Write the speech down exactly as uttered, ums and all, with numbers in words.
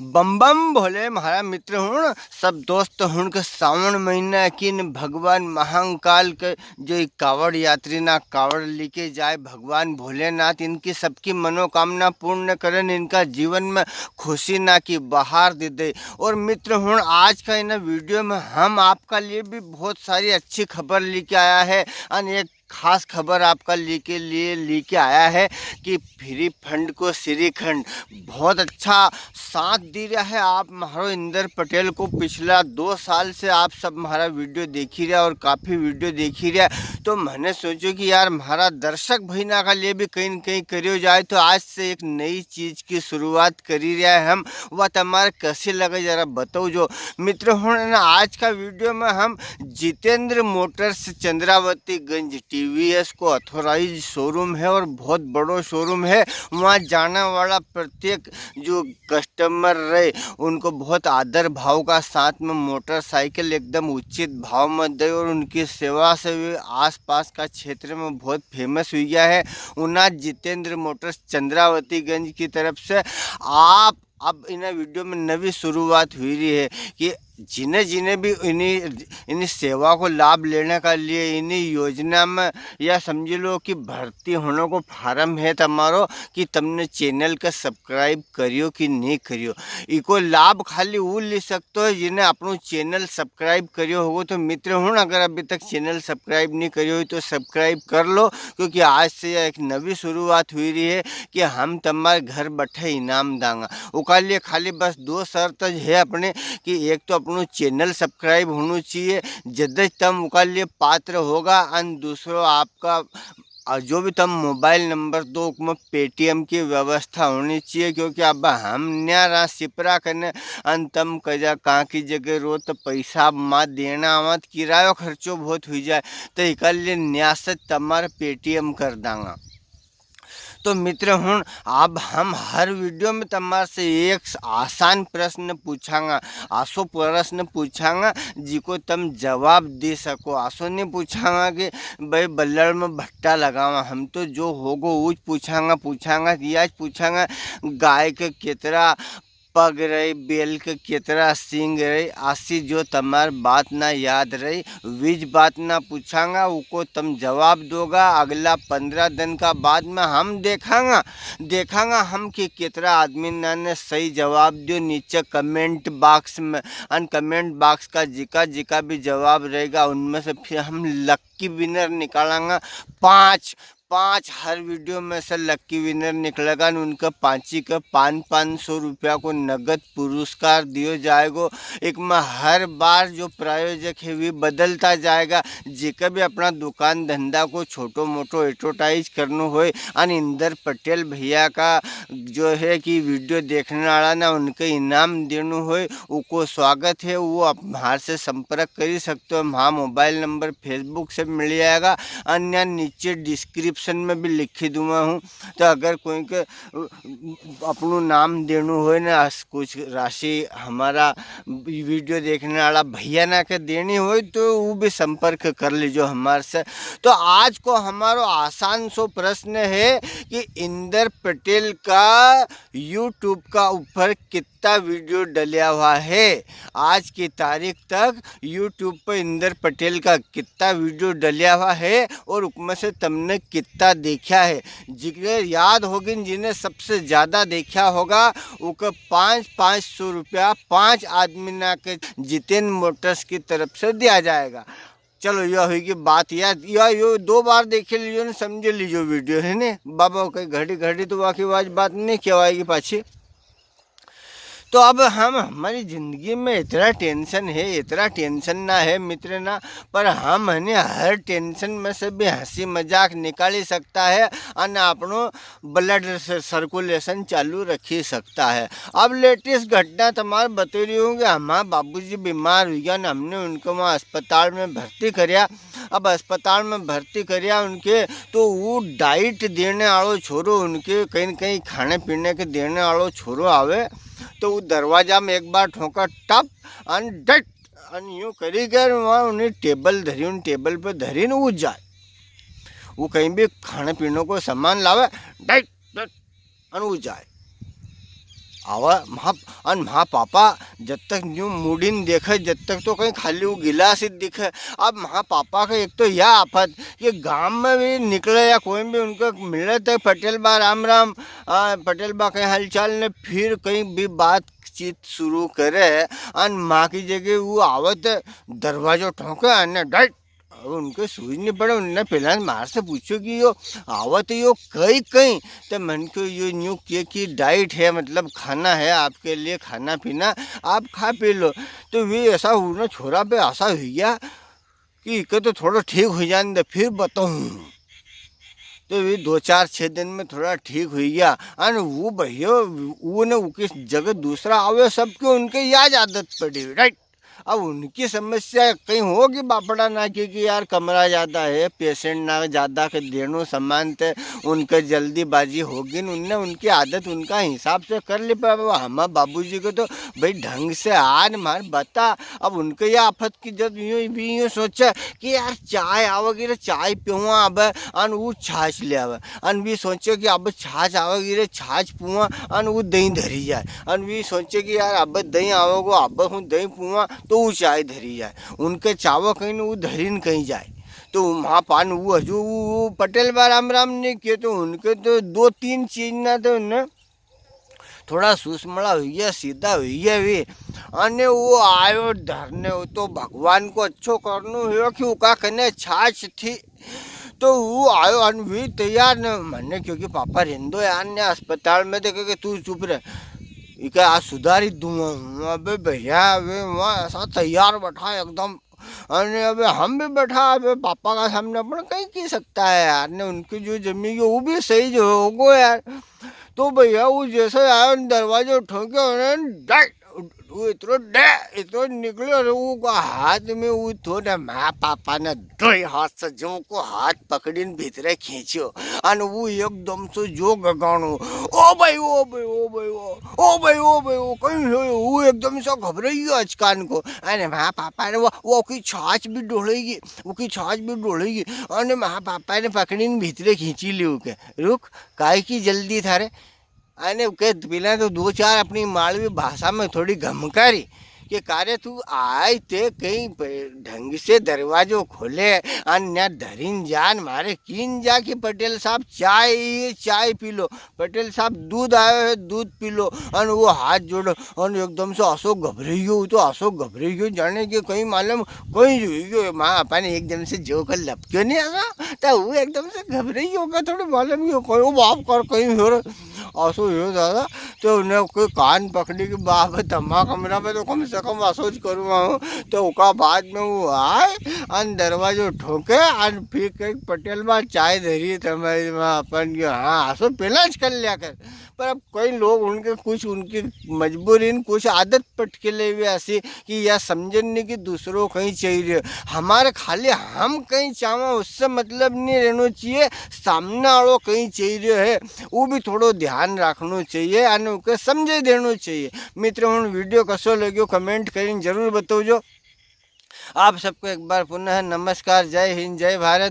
बम बम भोले म्हारा मित्र हुण, सब दोस्त हुण के सावण महीना की न भगवान महाकाल के जो ई कावड़ यात्री ना कावड़ लेके जाए भगवान भोलेनाथ, इनकी सबकी मनोकामना पूर्ण करन, इनका जीवन में खुशी ना की बहार दे दे। और मित्र हुण, आज का इन वीडियो में हम आपका लिए भी बहुत सारी अच्छी खबर लेके आया है। अन एक खास खबर आपका लेके लिए लेके आया है कि फ्री फंड को श्रीखंड बहुत अच्छा साथ दे रहा है। आप म्हारो इंदर पटेल को पिछला दो साल से आप सब म्हारा वीडियो देखी रहा और काफ़ी वीडियो देखी रहा, तो मैंने सोचो कि यार म्हारा दर्शक भाई ना का लिए भी कहीं न कहीं करियो जाए, तो आज से एक नई चीज़ की शुरुआत करी रहा है हम। वह तमारे कैसी लगे जरा बताओ जो मित्र हुण ना। आज का वीडियो में हम जितेंद्र मोटर्स चंद्रावतीगंज, टीवीएस को ऑथराइज शोरूम है और बहुत बड़ो शोरूम है। वहाँ जाने वाला प्रत्येक जो कस्टमर रहे, उनको बहुत आदर भाव का साथ में मोटरसाइकिल एकदम उचित भाव में दे और उनकी सेवा से वे आसपास का क्षेत्र में बहुत फेमस हुई गया है। उना जितेंद्र मोटर्स चंद्रावतीगंज की तरफ से आप अब इन वीडियो में नवी शुरुआत हुई रही है कि जिन्हें जिन्हें भी इन्हीं इन्हीं सेवा को लाभ लेने का लिए इन्हीं योजना में, या समझ लो कि भर्ती होने को फार्म है तमारो, कि तमने चैनल का सब्सक्राइब करियो कि नहीं करियो। इको लाभ खाली वो ले सकते हो जिन्हें अपनो चैनल सब्सक्राइब करियो होगो। तो मित्र हुण, अगर अभी तक चैनल सब्सक्राइब नहीं करियो हो तो सब्सक्राइब कर लो, क्योंकि आज से यह एक नवी शुरुआत हुई रही है कि हम तमारे घर बैठे इनाम दांगा। उका लिए खाली बस दो शर्त है अपने, कि एक तो अपनो चैनल सब्सक्राइब होनो चाहिए, जद तम उका लिए पात्र होगा, अन दूसरो आपका, अ, जो भी तम मोबाइल नंबर दो, उकमें पेटीएम की व्यवस्था होनी चाहिए, क्योंकि अब हम न्या रा सिपरा कने अन तम कजा कां की जगह रो तो पैसा मा देना आवत, किरायो खर्चो बहुत हुई जाए, तो इका लिए न्या से तमारे पेटीएम कर दांगा। तो मित्र हुण, अब हम हर वीडियो में तमारे से एक आसान प्रश्न पूछांगा, आसो प्रश्न पूछांगा, जिको तम जवाब दे सको। आसो नहीं पूछांगा कि भाई बल्लड़ में भट्टा लगावा, हम तो जो होगो वो ज पूछांगा, पूछांगा, या ज पूछांगा, गाय के कितरा पग रही, बैल के कितरा सींग रही, आसी जो तमार बात ना याद रही, वीज बात ना पूछांगा, उको तम जवाब दोगा। अगला पन्द्रह दिन का बाद में हम देखांगा, देखांगा हम कि कितरा आदमी ना ने सही जवाब दियो नीचे कमेंट बॉक्स में। अन कमेंट बॉक्स का जिका जिका भी जवाब रहेगा, उनमें से फिर हम लकी विनर निकालांगा। पांच, पांच हर वीडियो में से लकी विनर निकलेगा न उनके पांची के पाँच पाँच सौ रुपया को नगद पुरस्कार दियो जाएगो। एक में हर बार जो प्रायोजक है वे बदलता जाएगा। जेके भी अपना दुकान धंधा को छोटो मोटो एडवर्टाइज करनो होय अन इंदर पटेल भैया का जो है कि वीडियो देखने वाला ना उनके इनाम देनो होय, उको स्वागत है। वो आप म्हार से संपर्क करी सकते हो। म्हारा मोबाइल नंबर Facebook से मिल जाएगा, अन्य नीचे डिस्क्रिप्शन में भी लिखी दूंगा हूँ। तो अगर कोई के, अ, अपनो नाम देनो होय ना, अस-, कुछ राशि हमारा वीडियो देखने वाला भैया ना के देनी होय, तो वो भी संपर्क कर लीजो हमारे से। तो आज को हमारो आसान सो प्रश्न है कि इंदर पटेल का YouTube का ऊपर कितना वीडियो डलिया हुआ है। आज की तारीख तक YouTube पर इंदर पटेल का कितना वीडियो डलिया हुआ है और उसमें से तुमने कितना देखा है। जिन्हें याद होगी, जिन्हें सबसे ज़्यादा देखा होगा, उके पाँच पाँच सौ रुपया पाँच आदमी ना के जितेन मोटर्स की तरफ से दिया जाएगा। चलो, यो हुई की बात यार, यो, यो दो बार देख लीजो ने, समझ लीजो वीडियो, है ने। बाबा कई घड़ी घड़ी तो वाकी वाज बात नहीं कहवाएगी पाछी। तो अब हम, हमारी जिंदगी में इतना टेंशन है, इतना टेंशन ना है मित्र ना, पर हम है ने हर टेंशन में से भी हंसी मजाक निकाली सकता है अन अपनो ब्लड स-, सर्कुलेशन चालू रखी सकता है। अब लेटेस्ट घटना तमारे बता रही हूँ कि हमारा बाबूजी बीमार हुई गया ना, हमने उनको वहाँ अस्पताल में भर्ती करया। अब अस्पताल में भर्ती करया उनके, तो वो डाइट देने वालो छोरो, उनके कहीं न कहीं खाने पीने के देने वालो छोरो आवे, तो वो दरवाजा में एक बार ठोंका, टप, अन डट, अन यूं करी कर वहाँ उन्हें टेबल धरी, उन टेबल पे धरी न वो जाए। वो कहीं भी खाने पीने को सामान लावे, डट, डट, अन वो जाए। आवा म्हा, अन म्हा पापा जब तक न्यू मुड़ीन देखे, जब तक तो कहीं खाली वो गिलास ही दिखे। अब म्हा पापा का एक तो या आफत कि गाम में भी निकले या कोई भी उनको मिले तो पटेल बा राम राम, आ, पटेल बा कहीं हालचाल ने, फिर कहीं भी बातचीत शुरू करे। अन माँ की जगह वो आवत दरवाजो ठोंके अने डाइट। अब उनके सूझ नहीं पड़े, उनने पहला मार से पूछो कि यो आवत यो कई कई, तो मन को यो न्यू किए कि डाइट है, मतलब खाना है आपके लिए, खाना पीना आप खा पी लो। तो वे ऐसा उन्हें छोरा पे आशा हुई गया कि इके तो थोड़ा ठीक हो जाने दे, फिर बताऊँ। तो वे दो चार छः दिन में थोड़ा ठीक हुई गया। अन वो भैया, वो ने उकी जगह दूसरा आवे, सबके उनके याज आदत पड़ी, राइट? अब उनकी समस्या कहीं होगी बापड़ा ना की, कि यार कमरा ज्यादा है, पेशेंट ना ज्यादा के देनो सामान, ते उनके जल्दीबाजी होगी न, उनने उनकी आदत उनका हिसाब से कर ली। पर अब हम बाबूजी को तो भाई ढंग से आन मार बता। अब उनके ये आफत की जब यूं भी यूं सोचे कि यार चाय आवेगी रे, चाय पीऊँ अब, अन वो छाछ ले आवे, अन भी सोचे कि अब छाछ आवेगी रे, छाछ पीऊँ, अन वो दही धरी जाए, अन भी सोचे कि यार अब दही आवेगो, अब हूँ दही पीऊँ, तो वो चाय धरी जाए। उनके चावे कहीं न वो धरीन कहीं जाए। तो वहाँ पान वो हजू वो, वो पटेल बा राम राम ने किए, तो उनके तो दो तीन चीज ना तो उन्हें थोड़ा सुसमला हुई गया, सीधा हुई गया भी। अने वो आयो धरने, वो तो भगवान को अच्छो करनो हुयो कि उका कने छाछ थी। तो वो आयो अन भी तैयार ने, मने क्योंकि पापा रेंदो यार ने अस्पताल में, देखे कि तू चुप रहे, इके आज सुधारी दूंगा हूँ। अबे भैया, वे वहाँ ऐसा तैयार बैठा एकदम। अने अबे हम भी बैठा, अबे पापा का सामने अपन कहीं की सकता है यार, ने उनकी जो जमी गई, वो भी सही जो होगो यार। तो भैया, वो जैसे आयो न, दरवाजो ठोक्यो ने, डाय, वो इतरो डे, इतरो निकलो रे, वो का हाथ में वो थो ने, म्हा पापा ने दोई हाथ से जो को हाथ पकड़ीन भीतरे खींच्यो। अन वो एकदम से जो गगाणो, "ओ भाई, ओ भाई, ओ भाई, ओ, ओ भाई, ओ भाई, ओ, कहीं हो?" वो एकदम से घबराई गयो अचकान को। अने म्हा पापा ने वो, वो की छाछ भी ढोलेगी, वो की छाछ भी ढोलेगी। अने म्हा पापा ने पकड़ीन भीतरे खींची ली उके, "रुक, काय की जल्दी थारे?" अने उके पहला तो दो चार अपनी मालवी भाषा में थोड़ी घमकारी कि कारे तू आय ते कहीं प-, ढंग से दरवाजो खोले, अन न्या धरीन जान मारे कीन जा कि पटेल साहब चाय, चाय पी लो, पटेल साहब दूध आयो है, दूध पी लो। अन वो हाथ जोड़ो, अन एकदम से असो घबराई गयो, वो तो असो घबराई गयो, जाने के कहीं मालूम कहीं जो यो माँ अपन एकदम से जो कर लपक्यो नहीं आसा, तो वो एकदम से घबराई गयो, का थोड़ी मालूम यो कहो बाप कर कहीं फिर असो हो दादा, तो उन्हें कोई कान पकड़ी कि बाप है, तमा कमरा में तो कम से कम असो ज करूँगा हूँ। तो उका बाद में वो आए, अन दरवाजो ठोके, अन फिर कहीं पटेल बा चाय धरी है, तमारी माँ अपन के, हाँ, असो पहला ज कर लिया कर। पर अब कई लोग उनके कुछ उनकी मजबूरी न कुछ आदत पटके ले हुए ऐसी कि या समझन नहीं कि दूसरो कहीं चाहिए। हमारे खाली हम कहीं चाहवा उससे मतलब नहीं रहना चाहिए, सामने वालो कहीं चाहिए है, वो भी थोड़ो ध्यान रखना चाहिए, अने उके समझे देना चाहिए। मित्र, उन वीडियो कसो लग्यो, comment करीन जरूर बताओ जो। आप सबको एक बार पुनः नमस्कार, जय हिंद, जय भारत।